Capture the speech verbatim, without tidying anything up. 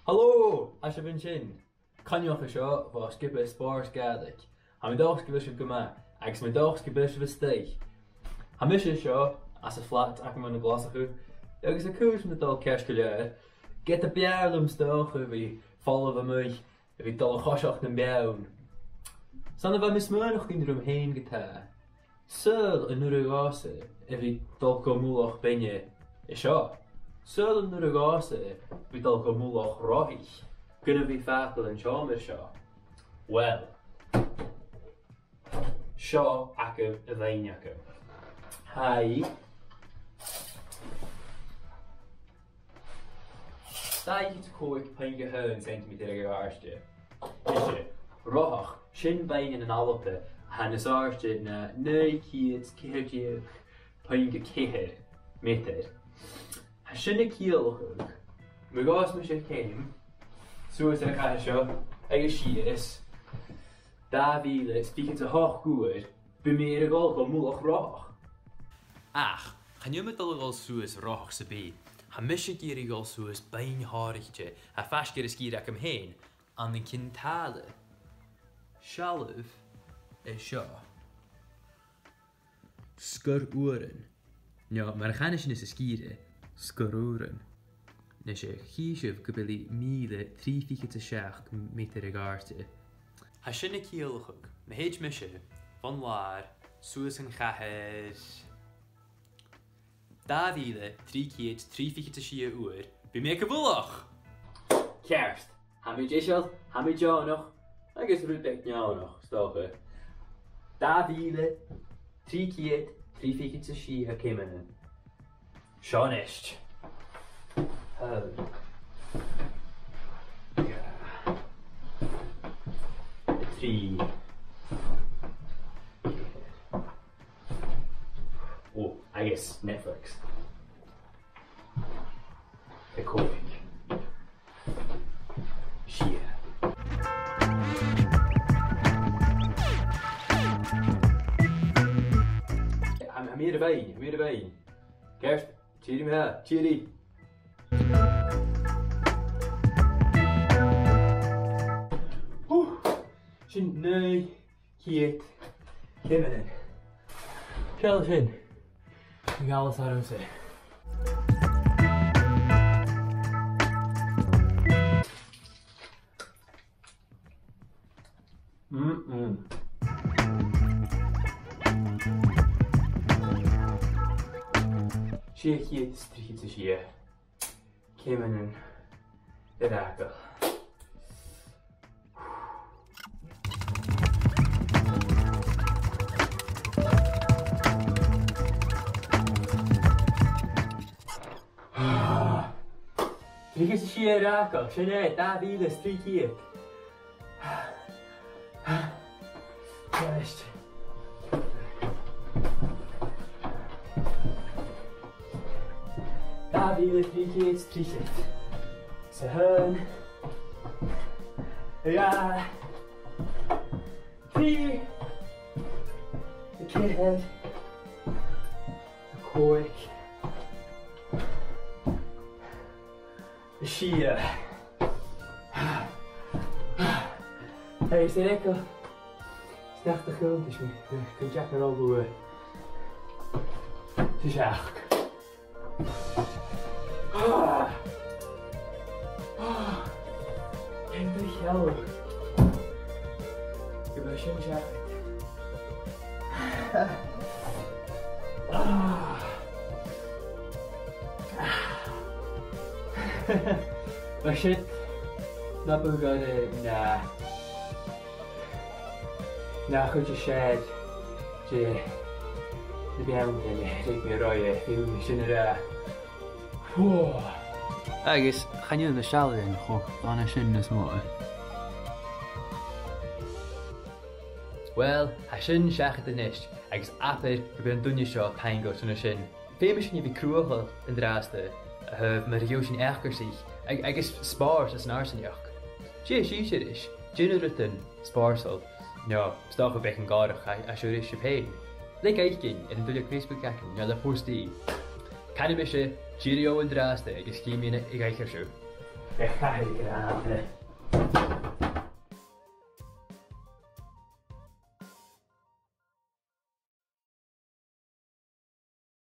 Halò! Tha sibh an sin. Coinneach an seo bho sgioba Spòrs Gàidhlig. Tha mi an dòchas gu bheil sibh gu math, agus tha mi an dòchas gu bheil sibh a-staigh. Tha mise an seo anns a' flat agam ann an Glaschu, agus tha cùisean a' dol ceart gu leòr. Ged a b' fheàrr leam 's dòcha a bhith a' falbh a-muigh, a bhith a' dol a choiseachd nam beann. 'S ann a bha mi a' smaoineachadh rium fhìn ge-tà, saoil an urrainn dhòmhsa a bhith a' dol gu mullach beinne an seo? Saoil an urrainn dhòmhsa a bhith a' dol gu mullach rothaich gun a bhith a' fàgail an t-seòmair seo? Uill, seo agaibh a' bheinn agam. Tha i dà fhichead 's a còig puing a h-aon ceintimeatair a dh'àirde. Is e rothach, sin beinn ann an Alba a tha nas àirde na naoi ceud ceithir deug puing a ceithir meatair. Tha sin a' ciallachadh, ma ghabhas mise ceum suas air a' chathair seo agus sìos, dà mhìle 's fichead 's a h-ochd uair, bidh mi air a dhol gu mullach rothach. Ach chan eil mi a' dol a dhol suas rothach sam bith. Tha mise ag iarraidh a dhol suas beinn shònraichte a tha faisg air an sgìre agam fhìn, ann an Cinn Tàile. Seallaibh an seo. Sgur Uaran. No, mar a chanas sinn anns an sgìre, Sgur Uaran. Nise, chì sibh gu bheil i mìle trì fichead 's a seachd meatair a dh'àirde. Tha sin a' ciallachadh, ma thèid mise bhon làr suas an chathair dà mhìle trì ceud trì fichead 's a sia uair, bidh mi aig a' mhullach! Ceart! Tha mi deiseil, tha mi deònach, agus rud beag neònach, 's dòcha. Dà mhìle trì ceud trì fichead 's a sia ceumannan. Seo a-nis. Aon. Dhà. Trì. Ò, agus Netflix. A còig. Sia. Tha, tha mi air a' bheinn, tha mi air a' bheinn. Ceart, tìoraidh ma-thà, tìoraidh. Hù, sin naoi ceud ceumannan. Seall sin. An gabh sibh e? Mm-mm. Sia ceud is trithead 's a sia ceumannan air fhàgail. Trithead 's a sia air fhàgail, sin e, dà mhìle is trì cheud. Ceart. Dà mhìle trì cheud trithead. 'S a h-aon. A dhà. Trì. A ceithir. A còig. A sia. Agus air eagal sneachda chùl, tha mi, eh, gun teagamh ro luath. Sia seachd. Ah! Ah! Cén do shealladh? Gu bheil sin seachad. Ah! Bha siud na bu ghoiре na, na chuid as fheàrr de na beanntan a thug mi roimhe, feumaidh mi sin a ràdh. Whoa! Agus chan eil na seallaidhean cho dona sin nas motha. Uill, tha sin seachad a-nis, agus abair gum bi an duine seo taingeil airson sin. Feumaidh sinn a bhith cruthachail an-dràsta, a thaobh mar a gheibh sinn eacarsaich ag-, agus spòrs anns an fharsaingeachd. Dè as fheàrr leibh, dèanamh rudan spòrsail, no 's dòcha beagan gòrach a, a tha sibh ris sibh fhèin. Leig fhaicinn air an duilleag Facebook againn no le post-d. Canaidh mise cheerio an-dràsta agus chì mi a-rithist sibh. A chathair grànda.